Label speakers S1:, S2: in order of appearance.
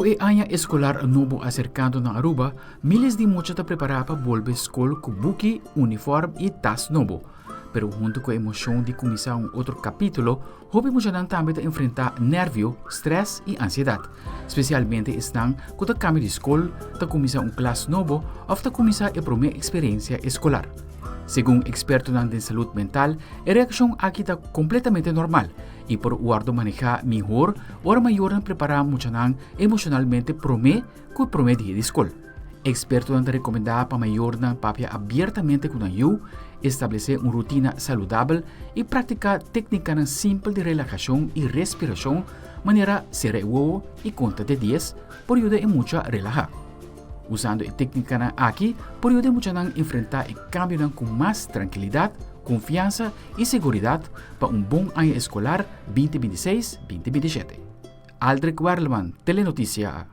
S1: Ku e aña eskolar nobo aserkando na Aruba, miles di mucha ta prepará pa bolbe skol ku buki, uniform i tas nobo. Pero huntu ku e emoshon di kuminsá un otro kapítulo, hopi muchanan tambe ta enfrentá nervio, strès i ansiedat. Spesialmente esnan ku ta kambia di skol, ta kuminsá un klas nobo òf ta kuminsá e promé eksperensia eskolar. Segun ekspertonan den salud mental, e reakshon aki ta kompletamente normal i por wòrdu manehá mihor ora mayornan prepará muchanan emoshonalmente promé ku e promé dia di skol. Ekspertonan ta rekomendá pa mayornan papia abiertamente ku nan yu, establesé un rutina saludabel i praktiká téknikanan simpel di relahashon i respirashon manera sera e wowo i konta te dies por yuda e mucha relahá. Usando e téknikanan aki por yuda e muchanan enfrentá e kambionan ku mas trankilidat, konfiansa i seguridat pa un bon aña eskolar 2026, 2027. Aldrich Werleman, Telenoticia.